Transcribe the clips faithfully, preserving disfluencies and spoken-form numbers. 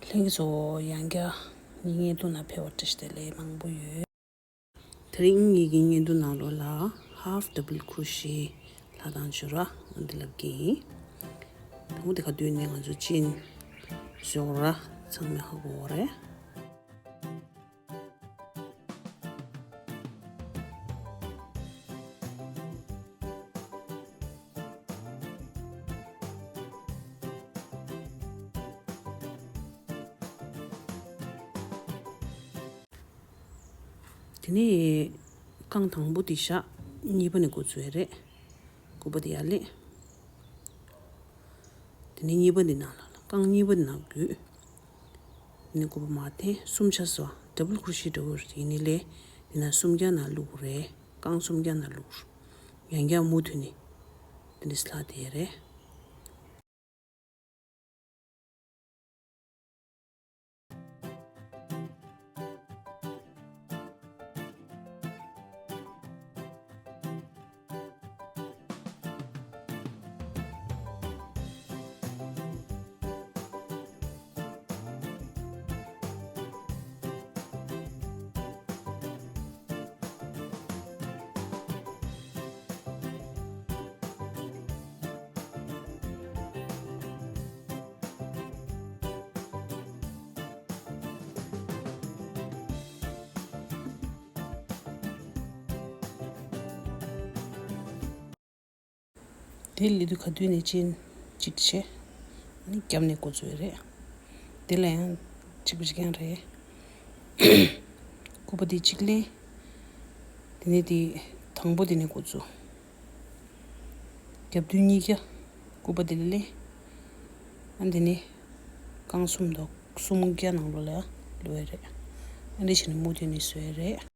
ལྷན་རྒྱས་ཚོ་ཡང་བསྐྱར་ངའི་བརྙན་ཐུང་ནང་ཕེབས་པར་བཀྲ་ཤིས་བདེ་ལེགས་མང་པོ་ཡོད། དེ་རིང་ངེད་ཀྱི་བརྙན་ཐུང་ནང་ལོགས་ལ་half double crochet ལྷ་དང་བྱུ་ར་འདི་ལབ་ཀྱི་ཡིན། དང་པོ་དེ་ག་དུས་ནས་ང་ཚོ་ཅིན་ཞོག་ར་ཚང་མས་ཧ་གོ་བ་རེད། དེ་ནས་རྐང་དང་པོ་དེ་བཞག་གཉིས་པ་ནས་འགོ་བཙུགས་ཡ་རེད། སྐུད་པ་དེ་ཡར་སླེབས། དེ་ནས་གཉིས་པ་འདི་ནང་ལ་རྐང་གཉིས་པ་འདི་ནང་བརྒྱུད། དེ་ནས་སྐུད་པ་མར་འཐེན། གསུམ་ཆ་སོ། double crochet འདྲ་བོ་ཡིན་ནི་ལས། དེ་ནང་གསུམ་རྐྱང་ནང་བླུགས་རེད། རྐང་གསུམ་རྐྱང་ནང་བླུགས། ཡང་བསྐྱར་མུ་མཐུད་ནས་དེ་འདྲས་ལྷག་བསྡད་རེད། དེ་ལས་དུས་ག་དུས་ནས་ཅིན་གཅིག་བྱས། ཨ་ནི་རྒྱབ་ནས་འགོ་བཙུགས་རེད། དེ་ལ་ཡང་གཅིག་པ་གཅིག་རྐྱང་རེད། སྐུད་པ་དེ་གཅིག་ལེན། དེ་ནས་དེ་དང་པོ་དེ་ནས་འགོ་བཙུགས། རྒྱབ་མདུན་གཉིས་ཀ་སྐུད་པ་དེ་ལ་ལེན། ཨ་དེ་ནས་རྐང་གསུམ་དང་གསུམ་བརྒྱ་ནང་ལོགས་ལ་ལུས་ཡ་རེད། ཨ་འདི་བྱས་ནས་མུ་མཐུད་ནས་བཟོ་ཡ་རེད།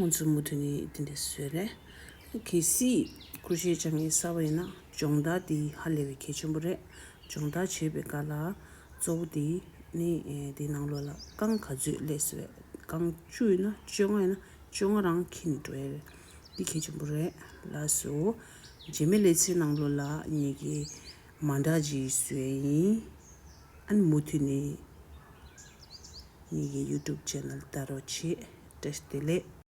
ང་ཚོ་མུ་མཐུད་ནས་དེ་འདྲ་བཟོས་རེད། གལ་སྲིད་ཀུ་ཤུ་བྱ་ངན་བསགས་པ་ཡིན་ན་སྦྱོང་བརྡར་འདི་ཧ་ལས་པའི་གལ་ཆེན་པོ་རེད། སྦྱོང་བརྡར་བྱེད་པའི་སྐབས་ལ་གཙོ་བོ་དེ་ནི་ཨེ་དེ་ནང་ལོགས་ལ་རྐང་ག་ཚོད་སླེབས་ཟེར་བས། རྐང་བཅུ་ཡིན་ན་བཅོ་ལྔ་ཡིན་ན་བཅོ་ལྔ་རང་འཁྱེར་ནས་འགྲོ་ཡ་རེད། འདི་གལ་ཆེན་པོ་རེད། ལགས་སོ། རྗེས་མའི་ལེ་ཚན་ནང་ལོགས་ལ་ངེད་ཀྱིས་མ་འདྲ་ཅིག་བཟོས་ཡིན། ཨ་ནི་མུ་མཐུད་ནས་ངེད་ཀྱི་YouTube channel ལྟ་རོགས་བྱེད། བཀྲ་ཤིས་བདེ་ལེགས།